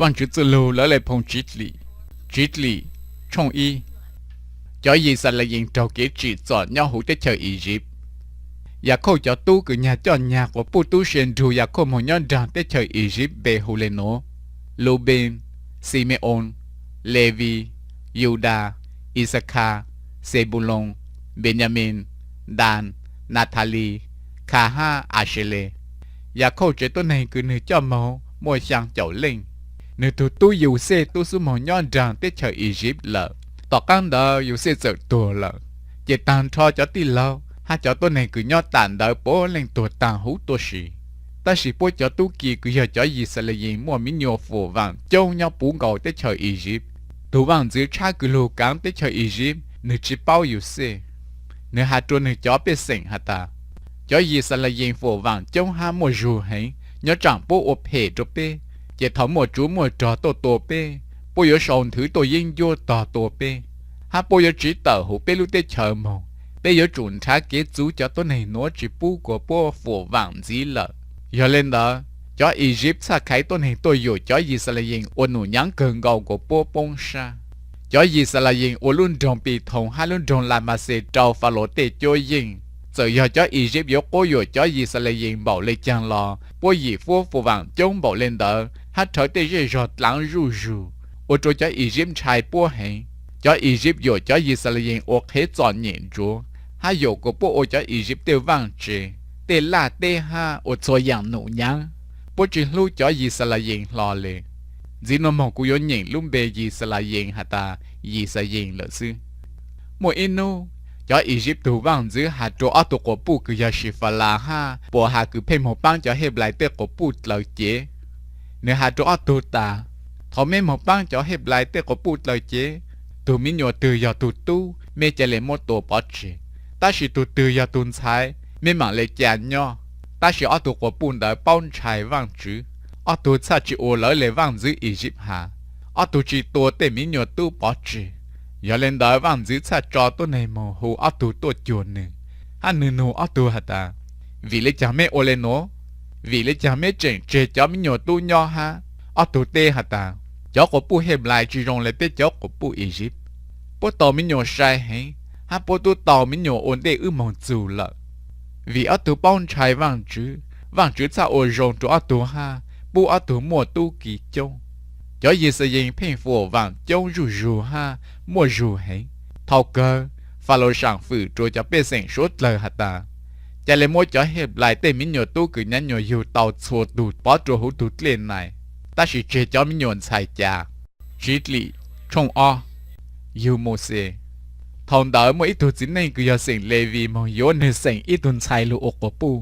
Vaajtswv txuj lug lawv le phoo Tsiv Dlim. Tsiv Dlim, tshooj ib. Cov Yixalayees raug kev tsim txom nyob huv teb chaws Iziv. Yakhauj cov tub kws nyag coj nyag quas puj tub se nrug Yakhauj moog nyob nraag teb chaws Iziv npe hu le nuav: Lubees, Xime-oos, Levis, Yudas, Ixakhas, Xebuloos, Npeyamees, Ntaas, Nathalis, Khas hab Aseles. Yakhauj tsev tuab neeg kws nwg coj moog muaj xyaa caum leej. Nwg tug tub Yauxej tub xub moog nyob nraag teb chaws Iziv lawm. Tom qaab ntawd Yauxej txawm tuag lawm, ces taag nrho cov tij laug hab cov tuab neeg kws nyob tam ntawd puav leej tuag taag huv tuaj si. Tab sis puab cov tub ki kws yog cov Yixalayees muaj miv nyuas fuam vaam coob nyob puv nkaus teb chaws Iziv. Tug vaaj ntxwv tshab kws lug kaav teb chaws Iziv nwg tsi paub Yauxej. Nwg has rua nwg cov pej xeem has tas, Cov Yixalayees fuam vaam coob hab muaj zug heev, nyob tsaam puab ua phem rua peb, ces thaus muaj tsuv muaj rog tuaj tua peb, puab yuav sau nthwv tuaj yeeb ncuab tog tua peb, hab puab yuav tsiv tawm huv peb lub teb chaws moog. Peb yuav tsum nrhav kev txuv cov tuab neeg nuav tsi pub kuas puab fuam vaam ntxiv lawm. Yog le ntawd, cov Iziv txhaj khaiv tuab neeg tuaj yuam cov Yixalayees ua num nyaav kawg nkaus kuas puab poob sab. Cov Yixalayees ua lub nroog Pis Thoos hab lub nroog Lamaxes rua Falaus tej cuab yeej. Txawm yog cov Iziv yuav quab yuam cov Yixalayees npaum le caag los puab yim fuab fuam vaam coob npaum le ntawd hab rhawv tej zej zog dlaav zuj zug, ua rua cov Iziv ntshai puab heev. Cov Iziv yuam cov Yixalayees ua qhev txom nyem ntsuav, hab yuam kuas puab ua cov Iziv tej vaaj tse, tej laj teb hab ua txhua yaam num nyaav. Puab tsi hlub cov Yixalayees hlo le. Ntxiv nuav moog kuv yuav nyeem lub npe Yixalayees has tas Yixayees lawm xwb. Muaj ib nub, cov Iziv tug vaaj ntxwv has rua ob tug quas puj kws yog Sifalas hab Puas has kws pheej moog paab cov Henplais tej quas puj dlaws cev. Nwg has rua ob tug tas, Thaus meb moog paab cov Henplais tej quas puj dlaws cev, tug miv nyuas twg yog tug tub meb ca le muab tua pov tseg, tab sis tug twg yog tug ntxhais meb maam le ca nyob. Tab sis ob tug quas puj ntawd paub ntshai Vaajtswv, ob tug txhaj tsi ua lawv le vaaj ntxwv Iziv has, ob tug tsi tua tej miv nyuas tub pov tseg. Yog le ntawd vaaj ntxwv txhaj tso tuab neeg moog hu ob tug tuaj cuag nwg, hab nwg nug ob tug has tas, Vim le caag meb ua le nuav? Vim le caag meb tseem tseg cov miv nyuas tub nyob hab? Ob tug teb has tas, Cov quas puj Henplais tsi zoo le peb cov quas puj Iziv. Puab tau miv nyuas sai heev, hab puab tub tau miv nyuas ua ntej wb moog txug lawm. Vim ob tug paub ntshai Vaajtswv, Vaajtswv txhaj ua zoo rua ob tug hab pub ob tug muaj tub ki coob. Cov Yixayees pheej fuam vaam coob zuj zug hab muaj zug heev. Thaus kawg, Falaus saam fwm rua cov pej xeem suav dlawg has tas, Ca le muab cov Henplais tej miv nyuas tub kws nyav nyuas yug tau txhua tug pov rua huv tug dlej nais, tab sis tseg cov miv nyuas ntxhais ca. Tsiv Dlim, tshooj ob. Yug Mauxes. Thaus ntawd muaj ib tug txiv neej kws yog xeem Levis moog yuav nwg xeem ib tug ntxhais lug ua quas puj,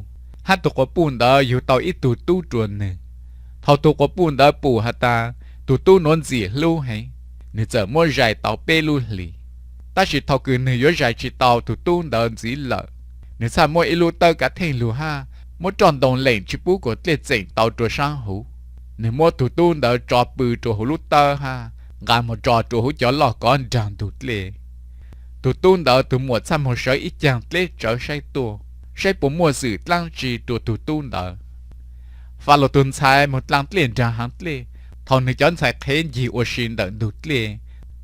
hab tug quas puj ntawd yug tau ib tug tub rua nwg. Thaus tug quas puj ntawd pum has tas tug tub nuav ntxim hlub heev, nwg txawm muab zais tau peb lub hlis. Tab sis thaus kws nwg yuav zais tsi tau tug tub ntawd ntxiv lawm, nwg txhaj muab ib lub tawb kav theej lug hab muab roj ntoo leem tsi pub kuas dlej txeem tau rua saab huv. Nwg muab tug tub ntawd tso pw rua huv lub tawb hab nqaa moog tso rua huv cov loj kov nraag ntug dlej. Tug tub ntawd tug muam txhaj moog sawv ib caag dleb tsawv saib tuaj, saib puas muaj xwm dlaab tsi rua tug tub ntawd. Falaus tug ntxhais moog dlaa dlej nraag haav dlej. Thaus nwg cov ntxhais qhev ncig ua si ntawm ntug dlej,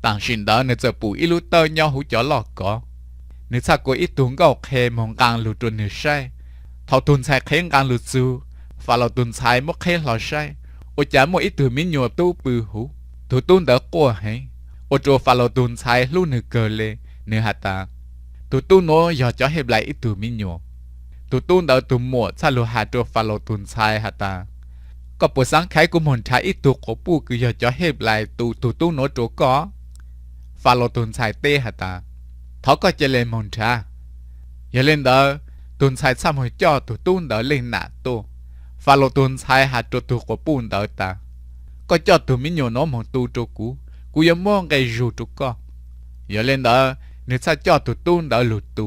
taam sim ntawd nwg txawm pum ib lub tawb nyob huv cov loj kov. Nwg txhaj kua ib tug nkauj qhe moog nqaa lug rua nwg saib. Thaus tug ntxhais qhev nqaa lug txug, Falaus tug ntxhais muab qheb hlo saib, ua cas muaj ib tug miv nyuas tub pw huv. Tug tub ntawd quaj heev, ua rua Falaus tug ntxhais hlub nwg kawg le. Nwg has tas, Tug tub nuav yog cov Henplais ib tug miv nyuas. Tug tub ntawd tug muam txhaj lug has rua Falaus tug ntxhais has tas, Koj puas xaav khaiv kuv moog nrhav ib tug quas puj kws yog cov Henplais tu tug tub nuav rua koj? Falaus tug ntxhais teb has tas, Thov koj ca le moog nrhav. Yog le ntawd, tug ntxhais txhaj moog coj tug tub ntawd leej nam tuaj. Falaus tug ntxhais has rua tug quas puj ntawd tas, Koj coj tug miv nyuas nuav moog tu rua kuv, kuv yuav muab nqe zug rua koj. Yog le ntawd, nwg txhaj coj tug tub ntawd lug tu.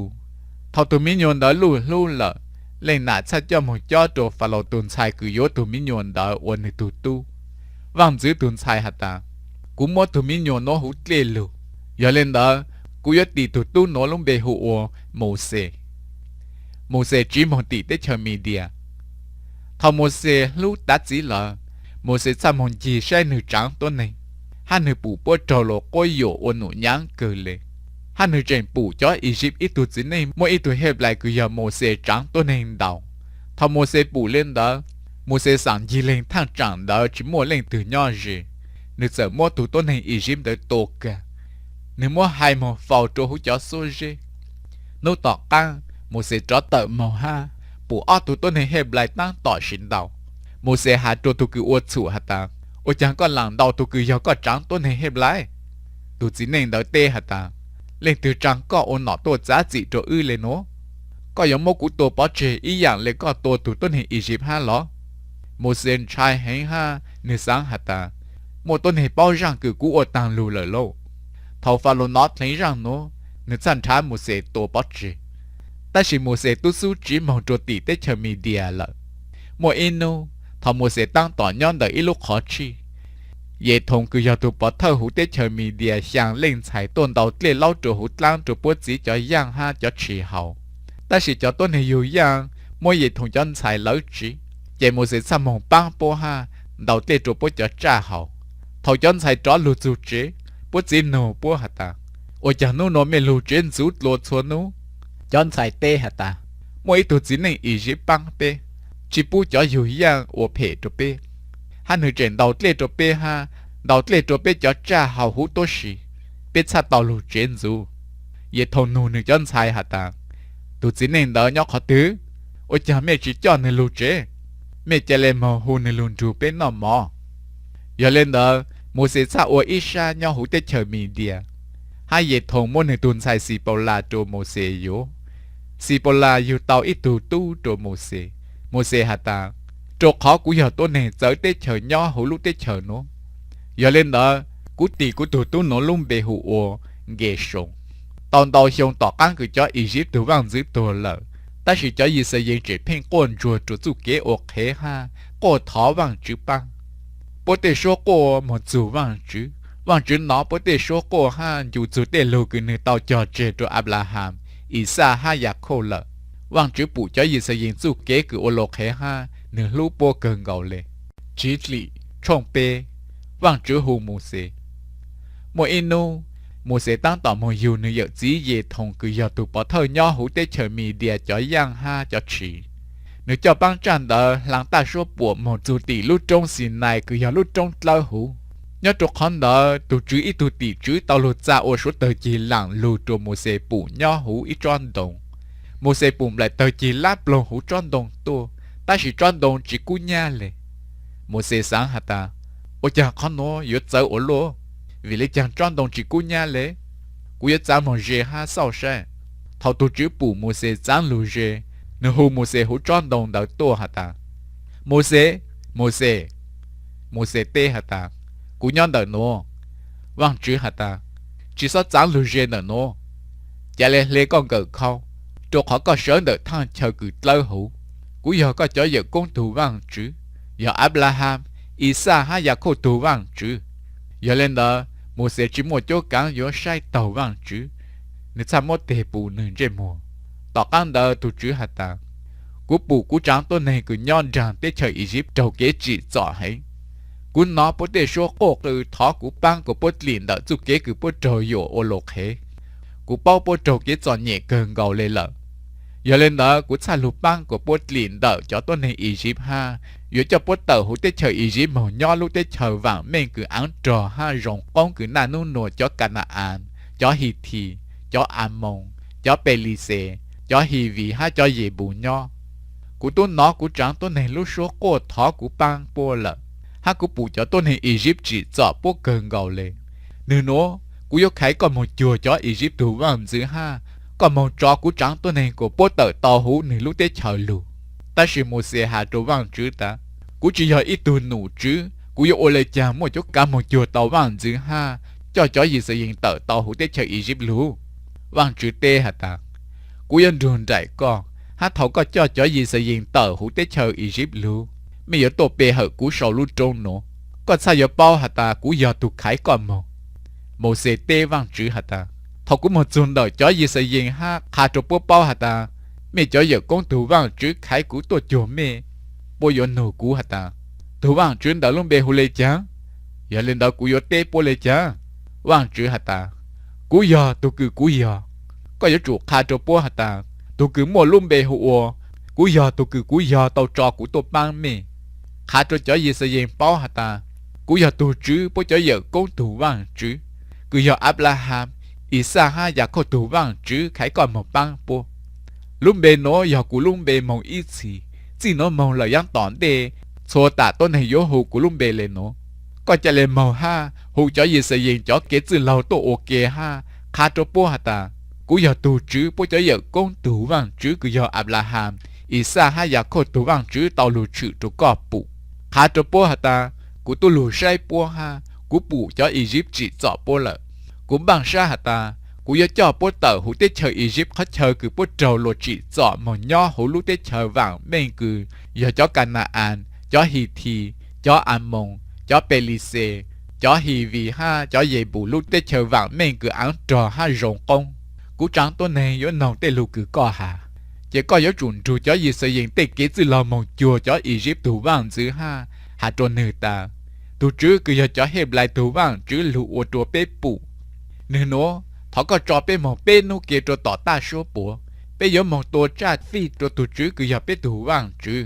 Thaus tug miv nyuas ntawd luj hlub lawm, leej nam txhaj coj moog cob rua Falaus tug ntxhais kws yuav tug miv nyuas ntawd ua nwg tug tub. Vaaj ntxwv tug ntxhais has tas, Kuv muab tug miv nyuas nuav huv dlej lug. Yog le ntawd, kuv yuav tis tug tub nuav lub npe hu ua Mauxes. Mauxes tsiv moog tim teb chaws Midias. Thaus Mauxes hlub tav txiv lawm, Mauxes txhaj moog ncig saib nwg tsaav tuab neeg, hab nwg pum puab raug luas quab yuam ua num nyaav kawg le. Hab nwg tseem pum cov Iziv ib tug txiv neej muab ib tug Henplais kws yog Mauxes tsaav tuab neeg ntaus. Thaus Mauxes pum le ntawd, Mauxes xaam ncig leeg thaaj tsaam ntawd tsi muaj leej twg nyob ze, nwg txawm muab tug tuab neeg Iziv ntawd tua kag. Nwg muab hais moog faus rua huv cov xuab zeb. Nub tom qaab, Mauxes rov tawm moog hab pum ob tug tuab neeg Henplais taab tom sim ntaus. Mauxes has rua tug kws ua txhum has tas, Ua caag koj laam ntaus tug kws yog koj tsaav tuab neeg Henplais? Tug txiv neej ntawd teb has tas, Leej twg tsaa koj ua nom tuaj txav txim rua wb le nuav? Koj yuav muab kuv tua pov tseg ib yaam le koj tua tug tuab neeg Iziv hab los? Mauxes ntshai heev hab nwg xaav has tas, Muaj tuab neeg paub zaaj kws kuv ua taag lug lawm lauj. Thaus Falaus nov dleev zaaj nuav, nwg txhaj nrhav Mauxes tua pov tseg. Tab sis Mauxes tub xub tsiv moog rua tim teb chaws Midias lawm. Muaj ib nub, thaus Mauxes taab tom nyob ntawm ib lub qhov tshij, Yethoos kws yog tug pov thawj huv teb chaws Midias xyaa leej ntxhais tuaj ntaus dlej laub rua huv dlaab rua puab txiv cov yaaj hab cov tshis haus. Tab sis cov tuab neeg yug yaaj muab Yethoos cov ntxhais lawv tsiv, ces Mauxes txhaj moog paab puab hab ntaus dlej rua puab cov tsaj haus. Thaus cov ntxhais rov lug txug tsev, puab txiv nug puab has tas, Ua caag nub nuav mej lug tsev ntxuv dlua txhua nub? Cov ntxhais teb has tas, Muaj ib tug txiv neej Iziv paab peb, tsi pub cov yug yaaj ua phem rua peb, hab nwg tseem ntaus dlej rua peb hab ntaus dlej rua peb cov tsaj haus huv tuab si, peb txhaj tau lug tsev ntxuv. Yethoos nug nwg cov ntxhais has tas, Tug txiv neej ntawd nyob qhov twg? Ua caag mej tsi coj nwg lug tsev? Mej ca le moog hu nwg lug nrug peb noj mov. Yog le ntawd, Mauxes txhaj ua ib sab nyob huv teb chaws Midias, hab Yethoos muab nwg tug ntxhais Xipaulas rua Mauxes yuav. Xipaulas yug tau ib tug tub rua Mauxes. Mauxes has tas, Rua qhov kuv yog tuab neeg txawv teb chaws nyob huv lub teb chaws nuav, yog le ntawd, kuv tis kuv tug tub nuav lub npe hu ua Nkesoos. Tau ntau xyoo tom qaab kws cov Iziv tug vaaj ntxwv tuag lawm, tab sis cov Yixalayees tseem pheej quaj ntsuag rua txuj kev ua qhev hab quaj thov Vaajtswv paab. Puab tej suab quaj moog txug Vaajtswv, Vaajtswv nov puab tej suab quaj hab ncu txug tej lug kws nwg tau cog tseg rua Anplahas, Ixaj hab Yakhauj lawm. Vaajtswv pum cov Yixalayees txuj kev kws ua luas qhev hab nwg hlub puab kawg nkaus le. Tsivdlim tshooj peb. Vaajtswv hu Mauxes. Muaj ib nub, Mauxes taab tom moog yug nwg yawm txiv Yethoos kws yog tug pov thawj nyob huv teb chaws Midias cov yaaj hab cov tshis. Nwg coj paab tsaj ntawd hlaang taj suab puam moog txug tim lub roob Xinais kws yog lub roob dlawb huv. Nyob rua qhov ntawd tug Tswv ib tug tim tswv tau lug txa ua suav tawg cig laam lug rua Mauxes pum nyob huv ib tsob ntoo. Mauxes pum nplaim tawg cig lab ploog huv tsob ntoo tuaj, tab sis tsob ntoo tsi kub nyab le. Mauxes xaav has tas, Ua caag qhov nuav yuav txawv ua luaj? Vim le caag tsob ntoo tsi kub nyab le? Kuv yuav txaav moog ze hab xauj saib. Thaus tug Tswv pum Mauxes txaav lug ze, nwg hu Mauxes huv tsob ntoo ntawd tuaj has tas, Mauxes! Mauxes! Mauxes teb has tas, Kuv nyob ntawm nuav. Vaajtswv has tas, Tsi xob txaav lug ze ntawm nuav. Ca le hle koj nkawm khau, rua qhov koj sawv ntawm thaaj chaw kws dlawb huv. Kuv yog koj cov yawm koob tug Vaajtswv, yog Anplahas, Ixaj hab Yakhauj tug Vaajtswv. Yog le ntawd, Mauxes tsi muaj cuab kaav yuav saib taug Vaajtswv, nwg txhaj muab teg pum nwg ntsej muag. Tom qaab ntawd tug Tswv has tas, Kuv pum kuv tsaav tuab neeg kws nyob nraag teb chaws Iziv raug kev tsim txom heev. Kuv nov puab tej suab quaj qw thov kuv paab kuas puab dlim ntawm txuj kev kws puab raug yuam ua luas qhev. Kuv paub puab raug kev txom nyem kawg nkaus le lawm. Yog le ntawd, kuv txhaj lug paab kuas puab dlim ntawm cov tuab neeg Iziv hab yuav coj puab tawm huv teb chaws Iziv moog nyob lub teb chaws vaam meej kws aav rog hab zoo qoob kws naj nub nuav cov Ka na-as, cov Hithis, cov Amoos, cov Pelixes, cov Hivis hab cov Yenpus nyob. Kuv tub nov kuv tsaav tuab neeg lub suab quaj thov kuv paab puab lawm, hab kuv pum cov tuab neeg Iziv tsim txom puab kawg nkaus le. Nwg nuav, kuv yuav khaiv koj moog cuag cov Iziv tug vaaj ntxwv hab koj moog tso kuv tsaav tuab neeg kuas puab tawm tau huv nwg lub teb chaws lug. Tab sis Mauxes has rua Vaajtswv tas, Kuv tsi yog ib tug num tswv, kuv yuav ua le caag muaj cuab kaav moog cuag tau vaaj ntxwv hab coj cov Yixalayees tawm tau huv teb chaws Iziv lug? Vaajtswv teb has tas, Kuv yuav nrug nraim koj, hab thaus koj coj cov Yixalayees tawm huv teb chaws Iziv lug, mej yuav tuaj pe hawm kuv sau lub roob nuav. Koj txhaj yuav paub has tas kuv yog tug khaiv koj moog. Mauxes teb Vaajtswv has tas, Thaus kuv moog txug ntawm cov Yixalayees hab qha rua puab paub has tas mej cov yawm koob tug Vaajtswv khaiv kuv tuaj cuag mej, puab yuav nug kuv has tas, Tug vaajtswv ntawm lub npe hu le caag? Yog le ntawd kuv yuav teb puab le caag? Vaajtswv has tas, Kuv yog tug kws kuv yog. Koj yuav tsum qha rua puab has tas, tug kws muaj lub npe hu ua Kuv yog tug kws kuv yog tau tso kuv tuaj paab mej. Qha rua cov Yixalayees paub has tas, kuv yog tug Tswv puab cov yawm koob tug Vaajtswv, kws yog Anplaham, Ixaj hab Yakhauj tug Vaajtswv khaiv koj moog paab puab. Lub npe nuav yog kuv lub npe moog ib txhis, txij nuav moog lawm yaav tom ntej txhua tam tuab neeg yuav hu kuv lub npe le nuav. Koj ca le moog hab hu cov Yixalayees cov kev txwj laug tuaj ua ke hab qha rua puab has tas, kuv yog tug Tswv puab cov yawm koob tug Vaajtswv kws yog Anplaham, Ixaj hab Yakhauj tug Vaajtswv tau lug tshwm rua koj pum. Qha rua puab has tas, kuv tub lug saib puab hab kuv pum cov Iziv tsim txom puab lawm. Kuv npaaj sab has tas, kuv yuav coj puab tawm huv teb chaws Iziv qhov chaw kws puab raug luas tsim txom moog nyob huv lub teb chaws vaam meej kws yog cov Ka na-as, cov Hithis, cov Amoos, cov Pelixes, cov Hivis hab cov Yenpus lub teb chaws vaam meej kws aav rog hab zoo qoob. Kuv tsaav tuab neeg yuav noog tej lug kws koj has. Ces koj yuav tsum nrug cov Yixalayees tej kev txwj laug moog cuag cov Iziv tug vaaj ntxwv hab has rua nwg tas, tug Tswv kws yog cov Henplais tug Vaajtswv lug ua rua peb pum. Nwg nuav, thov koj tso peb moog peb nub ke rua tom taj suab puav, peb yuav moog tua tsaj fij rua tug Tswv kws yog peb tug Vaajtswv.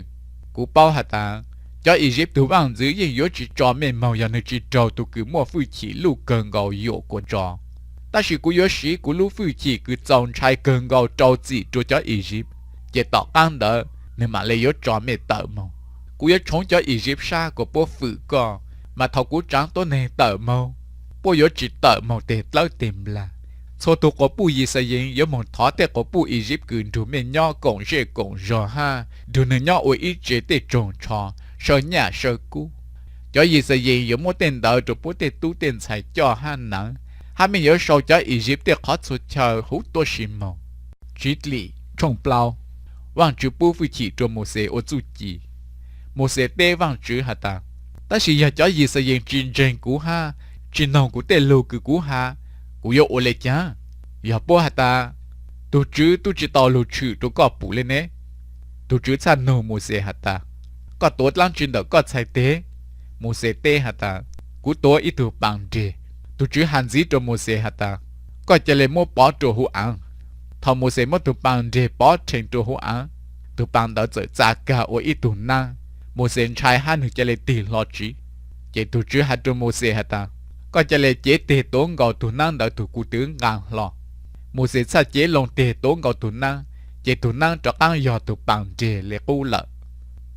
Kuv paub has tas, cov Iziv tug vaaj ntxwv yeej yuav tsi tso mej moog yog nwg tsi raug tug kws muaj fwj chim luj kawg nkaus yuam kua tso. Tab sis kuv yuav siv kuv lub fwj chim kws txaus ntshai kawg nkaus rau txim rua cov Iziv, ces tom qaab ntawd nwg maam le yuav tso mej tawm moog. Kuv yuav tshoov cov Iziv sab kuas puab fwm koj, mas thaus kuv tsaav tuab neeg tawm moog, puab yuav tsi tawm moog teg dlawb teg nplag. Txhua tug quas puj Yixalayees yuav moog thov tej quas puj Iziv kws nrug mej nyob koom zej koom zog hab nrug nwg nyob ua ib tse tej tsoog tsho, saw nyaj saw kub. Cov Yixalayees yuav muab tej ntawd rua puab tej tub tej ntxhais coj hab naav, hab mej yuav sau cov Iziv tej qhov txhua chaw huv tuab si moog. Txiv Lim tshooj plaub. Vaajtswv pub fwj chim rua Mauxes ua txuj ci. Mauxes teb Vaajtswv has tas, Tab sis yog cov Yixalayees tsi ntseeg kuv hab tsi noog kuv tej lug kws kuv has, kuv yuav ua le caag? Yog puab has tas, tug Tswv tub tsi tau lug tshwm rua koj pum le ne? Tug Tswv txhaj nug Mauxes has tas, Koj tuav dlaab tsi ntawm koj txhais teg? Mauxes teb has tas, Kuv tuav ib tug paa nreg. Tug Tswv has ntxiv rua Mauxes has tas, Koj ca le muab pov rua huv aav. Thaus Mauxes muab tug paa nreg pov rhees rua huv aav, tug paa ntawd txawm txav kag ua ib tug naab. Mauxes ntshai hab nwg ca le tig hlo tsiv. Ces tug Tswv has rua Mauxes has tas, Koj ca le cev teg tuav nkaus tug naab ntawd tug kuv tw nqaa hlo. Mauxes txhaj cev loo teg tuav nkaus tug naab, ces tug naab rov qaab yog tug paa nreg le qub lawm.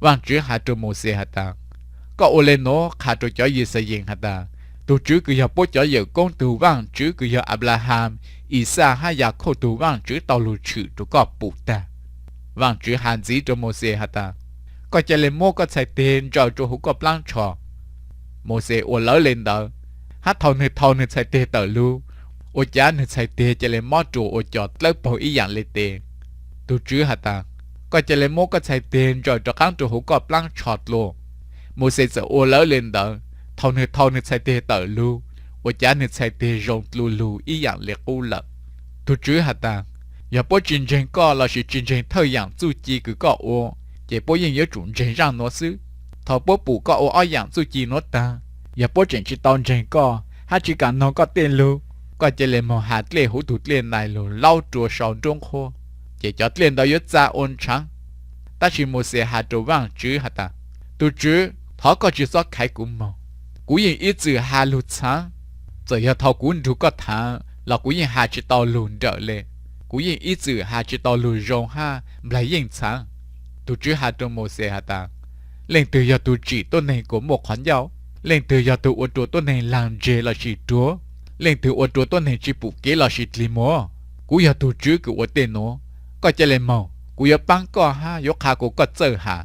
Vaajtswv has rua Mauxes has tas, Koj ua le nuav qha rua cov Yixalayees has tas, tug Tswv kws yog puab cov yawm koob tug Vaajtswv kws yog Anplaham, Ixaj hab Yakhauj tug Vaajtswv tau lug tshwm rua koj pum tag. Vaajtswv has ntxiv rua Mauxes has tas, Koj ca le muab koj txhais teg ntsaws rua huv koj plaab tsho. Mauxes ua lawv le ntawd, hab thaus nwg thau nwg txhais teg tawm lug, ua cav nwg txhais teg ca le mob rua ua co dlawb paug ib yaam le tes. Tug Tswv has tas, Koj ca le muab koj txhais teg ntsaws rov qaab rua huv koj plaab tsho dlua. Mauxes txawm ua lawv le ntawd, thaus nwg thau nwg txhais teg tawm lug, ua cav nwg txhais teg zoo dlua lug ib yaam le qub lawm. Tug Tswv has tas, Yog puab tsi ntseeg koj lossis tsi ntseeg thawj yaam txuj ci kws koj ua, ces puab yeej yuav tsum ntseeg zaaj nuav xwb. Thaus puab pum koj ua ob yaam txuj ci nuav taag, yog puab tseem tsi tau ntseeg koj hab tsi kam noog koj tej lug, koj ca le moog has dlej huv tug dlej nais lug laub rua sau nruab nqhuab, ces cov dlej ntawd yuav txav ua ntshaav. Tab sis Mauxes has rua Vaajtswv has tas, Tug Tswv, thov koj tsi xob khaiv kuv moog. Kuv yeej ib txwm has lug txhaav. Txawm yog thaus kuv nrug koj thaam los kuv yeej has tsi tau lug nrawm le. Kuv yeej ib txwm has tsi tau lug zoo hab nplaig yeej txhaav. Tug Tswv has rua Mauxes has tas, Leej twg yog tug tsim tuab neeg kuas muaj qhov ncauj? Leej twg yog tug ua rua tuab neeg laag ntseg lossis ruag? Leej twg ua rua tuab neeg tsi pum kev lossis dlig muag? Kuv yog tug Tswv kws ua tej nuav. Koj ca le moog, kuv yuav paab koj hab yuav qha kuas koj txawj has.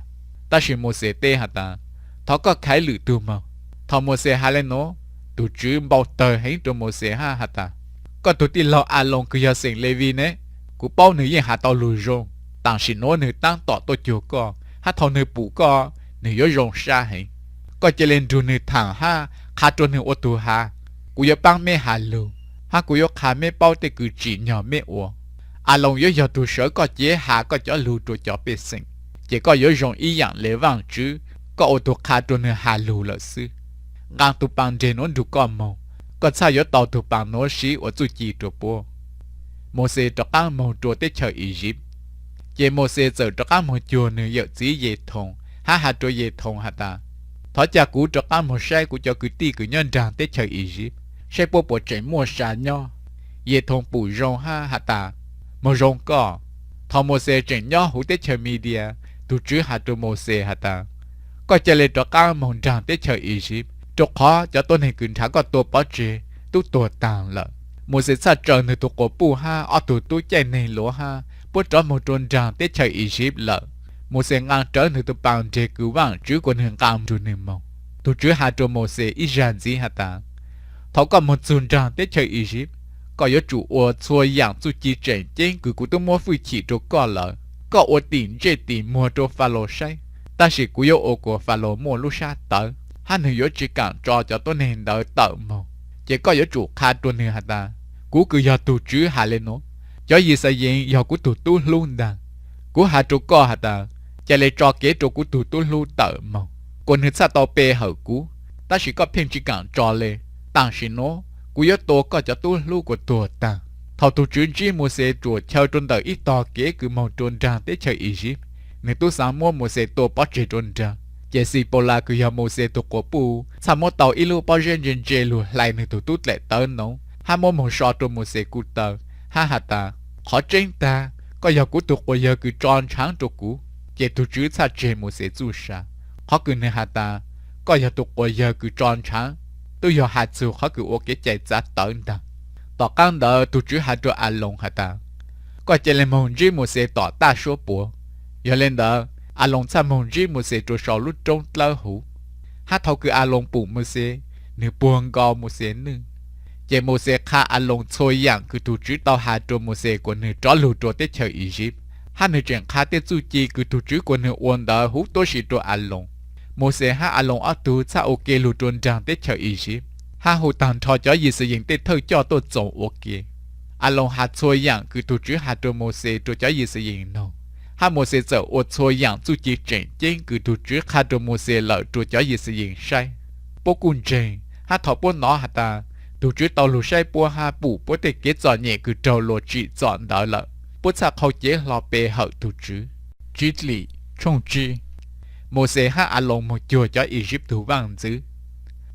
Tab sis Mauxes teb has tas, Thov koj khaiv lwm tug moog. Thaus Mauxes has le nuav, tug Tswv npau tawg heev rua Mauxes hab has tas, Koj tug tij laug Aloos kws yog xeem Levis ne? Kuv paub nwg yeej has tau lug zoo. Taam sim nuav nwg taab tom tuaj cuag koj, hab thaus nwg pum koj, nwg yuav zoo sab heev. Koj ca le nrug nwg thaam hab qha rua nwg ua tug has. Kuv yuav paab meb has lug, hab kuv yuav qha meb paub tej kws tsim nyog meb ua. Aloos yuav yog tug sawv koj cev has koj cov lug rua cov pej xeem, ces koj yuav zoo ib yaam le Vaajtswv koj ua tus qha rua nwg has lug lawm xwb. Nqaa tug paas nreg nuav nrug koj moog, koj txhaj yuav tau tug paas nuav siv ua txuj ci rua puab. Mauxes rov qaab moog rua teb chaws Iziv. Ces Mauxes txawm rov qaab moog cuag nwg yawm txiv Yethoos hab has rua Yethoos has tas, Thov ca kuv rov qaab moog saib kuv cov kwv tij kws nyob nraag teb chaws Iziv, saib puab puas tseem muaj sa nyob. Yethoos pum zoo hab has tas, Moog zoo koj. Thaus Mauxes tseem nyob huv teb chaws Midias, tug Tswv has rua Mauxes has tas, Koj ca le rov qaab moog nraag teb chaws Iziv, rua qhov cov tuab neeg kws nrhav koj tua pov tseg tub tuag taag lawm. Mauxes txhaj tsaws nwg tug quas puj hab ob tug tub caij neeg luav hab puab rov moog rua nraag teb chaws Iziv lawm. Mauxes nqaa rawv nwg tug paas nreg kws Vaajtswv kuas nwg nqaa nrug nwg moog. Tug Tswv has rua Mauxes ib zag ntxiv has tas, Thaus koj moog txug nraag teb chaws Iziv, koj yuav tsum ua txhua yaam txuj ci tseem ceeb kws kuv tub muab fwj chim rua koj lawm. Koj ua tim ntsej tim muag rua Falaus saib, tab sis kuv yuav ua kuas Falaus muaj lub sab tawv hab nwg yuav tsi kaam tso cov tuab neeg ntawd tawm moog. Ces koj yuav tsum qha rua nwg has tas, Kuv kws yog tug Tswv has le nuav, cov Yixalayees yog kuv tug tub hlub ntaag. Kuv has rua koj has tas, ca le tso kev rua kuv tug tub hlub tawm moog, kuas nwg txhaj tau pe hawm kuv, tab sis koj pheej tsi kaam tso le. Taam sim nuav kuv yuav tua koj cov tub hlub kuas tuag taag. Thaus tug Tswv ntsib Mauxes ruam chaw rua ntawm ib tog kev kws moog rua nraag teb chaws Iziv, nwg tub xaav muab Mauxes tua pov tseg rua nraag. Ces Xipaulas kws yog Mauxes tug quas puj txhaj muab tau ib lub pob zeb ntse ntse lug hlais nwg tug tub dlaim tawv noov hab muab moog so rua Mauxes kuj taw hab has tas, Qhov tseeb taag, koj yog kuv tug quas yawg kws tso ntshaav rua kuv. Ces tug Tswv txhaj tseg Mauxes txuj sa, qhov kws nwg has tas, Koj yog tug quas yawg kws tso ntshaav, tub yog has txug qhov kws ua kev cai txav tawv ntaag. Tom qaab ntawd tug Tswv has rua Aloos has tas, Koj ca le moog ntsib Mauxes tom taj suab puav. Yog le ntawd, Aloos txhaj moog ntsib Mauxes rua sau lub roob dlawb huv. Hab thaus kws Aloos pum Mauxes, nwg puag nkaus Mauxes nwj. Ces Mauxes qha Aloos txhua yaam kws tug Tswv tau has rua Mauxes kuas nwg rov lug rua teb chaws Iziv, hab nwg tseem qha tej txuj ci kws tug Tswv kuas nwg ua ntawd huv tuab si rua Aloos. Mauxes hab Aloos ob tug txhaj ua ke lug rua nraag teb chaws Iziv, hab hu taag nrho cov Yixalayees tej thawj coj tuaj txoos ua ke. Aloos has txhua yaam kws tug Tswv has rua Mauxes rua cov Yixalayees noog, hab Mauxes txawm ua txhua yaam txuj ci tseem ceeb kws tug Tswv qha rua Mauxes lawm rua cov Yixalayees saib. Puab kuj ntseeg, hab thaus puab nov has tas tug Tswv tau lug saib puab hab pum puab tej kev txom nyem kws raug luas tsim txom ntawd lawm, puab txhaj qhau cev hlo pe hawm tug Tswv. Tswv Dlim tshooj tsib. Mauxes hab Aloos moog cuag cov Iziv tug vaaj ntxwv.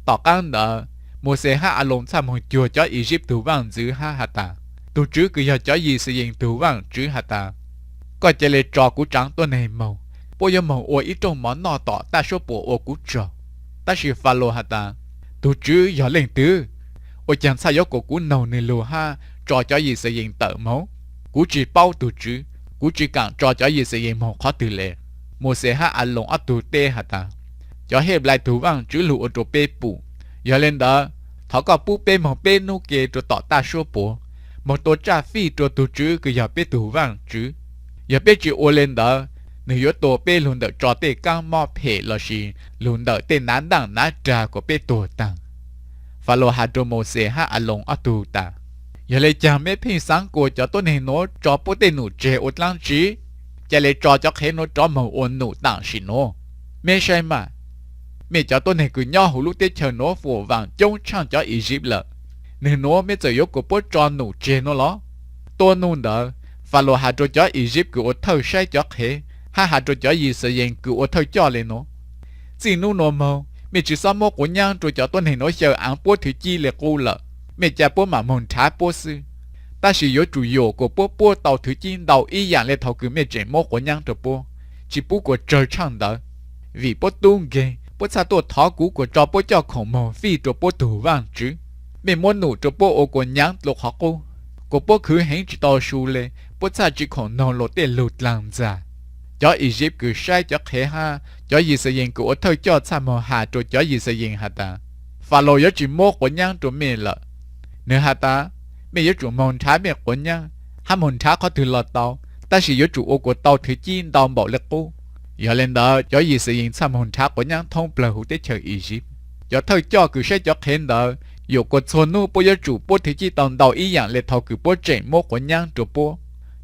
Tom qaab ntawd, Mauxes hab Aloos txhaj moog cuag cov Iziv tug vaaj ntxwv hab has tas, Tug Tswv kws yog cov Yixalayees tug Vaajtswv has tas, Koj ca le tso kuv tsaav tuab neeg moog, puab yuav moog ua ib rooj mov noj tom taj suab puam ua kuv tsaug. Tab sis Falaus has tas, Tug Tswv yog leej twg? Ua caag txhaj yuav kuas kuv noog nwg lug hab tso cov Yixalayees tawm moog? Kuv tsi paub tug Tswv, kuv tsi kaam tso cov Yixalayees moog qhov twg le. Mauxes hab Aloos ob tug teb has tas, Cov Henplais tug Vaajtswv lug ua rua peb pum. Yog le ntawd, thov koj pub peb moog peb nub ke rua tom taj suab puav, moog tua tsaj fij rua tug Tswv kws yog peb tug Vaajtswv. Yog peb tsi ua le ntawd, nwg yuav tua peb lug ntawm tso tej kaab mob phem lossis lug ntawm tej nav ntaaj nav rag kuas peb tuag taag. Falaus has rua Mauxes hab Aloos ob tug tas, Yog le caag meb pheej xaav kuas cov tuab neeg nuav tso puab tej num tseg ua dlaab tsi? Ca le tso cov qhev nuav rov moog ua num taam sim nuav. Meb saib mas, mej cov tuab neeg kws nyob huv lub teb chaws nuav fuam vaam coob tshaaj cov Iziv lawm. Nwg nuav mej txawm yuav kuas puab tso num tseg nuav los? Tuab nub ntawd, Falaus has rua cov Iziv kws ua thawj saib cov qhev hab has rua cov Yixalayees kws ua thawj coj le nuav, Txij nub nuav moog, mej tsi xob muab quav nyaab rua cov tuab neeg nuav xyaw aav puab thwv cib le qub lawm. Mej ca puab maam moog nrhav puab xwb. Tab sis yuav tsum yuam kuas puab puab tau thwv cib ntau ib yaam le thaus kws mej tseem muab quav nyaab rua puab, tsi pub kuas tsawg tshaaj ntawd. Vim puab tub nkeeg, puab txhaj tuaj thov kuv kuas tso puab coj khoom moog fij rua puab tug Vaajtswv. Mej muab num rua puab ua kuas nyaav dlua qhov qub, kuas puab khwv heev tsi tau su le, puab txhaj tsi khoom noog luas tej lug dlaag ntxag. Cov Iziv kws saib cov qhev hab cov Yixalayees kws ua thawj coj txhaj moog has rua cov Yixalayees has tas, Falaus yuav tsi muab quav nyaab rua mej lawm. Nwg has tas, Mej yuav tsum moog nrhav mej quav nyaab, hab moog nrhav qhov twg los tau, tab sis yuav tsum ua kuas tau thwv cib ntau npaum le qub. Yog le ntawd, cov Yixalayees txhaj moog nrhav quav nyaab thoob plawg huv teb chaws Iziv. Cov thawj coj kws saib cov qhev ntawd yuam kuas txhua nub puab yuav tsum puab thwv cib tau ntau ib yaam le thaus kws puab tseem muab quav nyaab rua puab.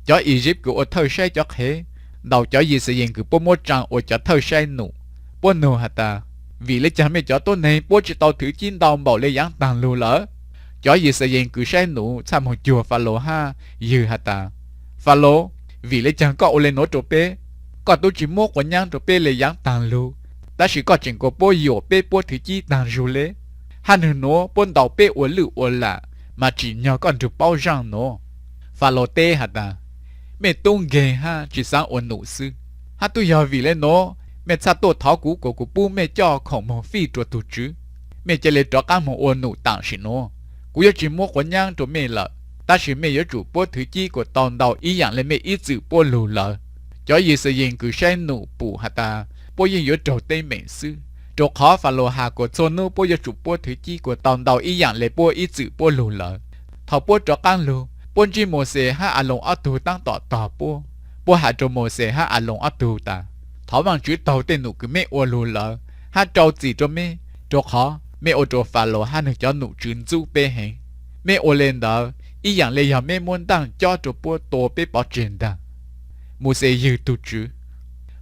Cov Iziv kws ua thawj saib cov qhev ntaus cov Yixalayees kws puab muab tsaa ua cov thawj saib num. Puab nug has tas, Vim le caag mej cov tuab neeg puab tsi tau thwv cib ntau npaum le yaav taag lug lawm? Cov Yixalayees kws saib num txhaj moog cuag Falaus hab ywg has tas, Falaus, vim le caag koj ua le nuav rua peb? Koj tub tsi muab quas nyaab rua peb le yaav taag lug, tab sis koj tseem kuas puab yuam peb puab thwv cib taag zug le, hab nwg nuav puab ntaus peb ua lwj ua lam, mas tsim nyog koj nrug paub zaaj nuav. Falaus teb has tas, Mej tub nkeeg hab tsi xaav ua num xwb, hab tub yog vim le nuav mej txhaj tuaj thov kuv kuas kuv pub mej coj khoom moog fij rua tug Tswv. Mej ca le rov qaab moog ua num taam sim nuav, kuv yuav tsi muab quas nyaab rua mej lawm, tab sis mej yuav tsum puab thwv cib kuas tau ntau ib yaam le mej ib txwm puab lug lawm. Cov Yixalayees kws saib num pum has tas puab yeej yuav raug teeb meem xwb, rua qhov Falaus has kuas txhua nub puab yuav tsum puab thwv cib kuas tau ntau ib yaam le puab ib txwm puab lug lawm. Thaus puab rov qaab lug, puab ntsib Mauxes hab Aloos ob tug taab tom tog puab. Puab has rua Mauxes hab Aloos ob tug tas, Thov Vaajtswv taug tej num kws mej ua lug lawm hab rau txim rua mej, rua qhov mej ua rua Falaus hab nwg cov num tswv ntxub peb heev. Mej ua le ntawd ib yaam le yog mej muab ntaaj cob rua puab tua peb pov tseg ntaag. Mauxes ywg tug Tswv.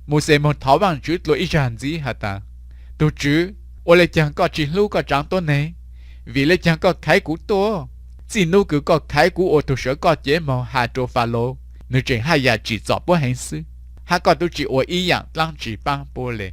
Mauxes moog thov Vaajtswv dlua ib zag ntxiv has tas, Tug Tswv, ua le caag koj tsi hlub koj tsaav tuab neeg? Vim le caag koj khaiv kuv tuaj? Txij nub kws koj khaiv kuv ua tug sawv koj cev moog has rua Falaus, nwg tseem haj yam tsim txom puab heev xwb, hab koj tub tsi ua ib yaam dlaab tsi paab puab le.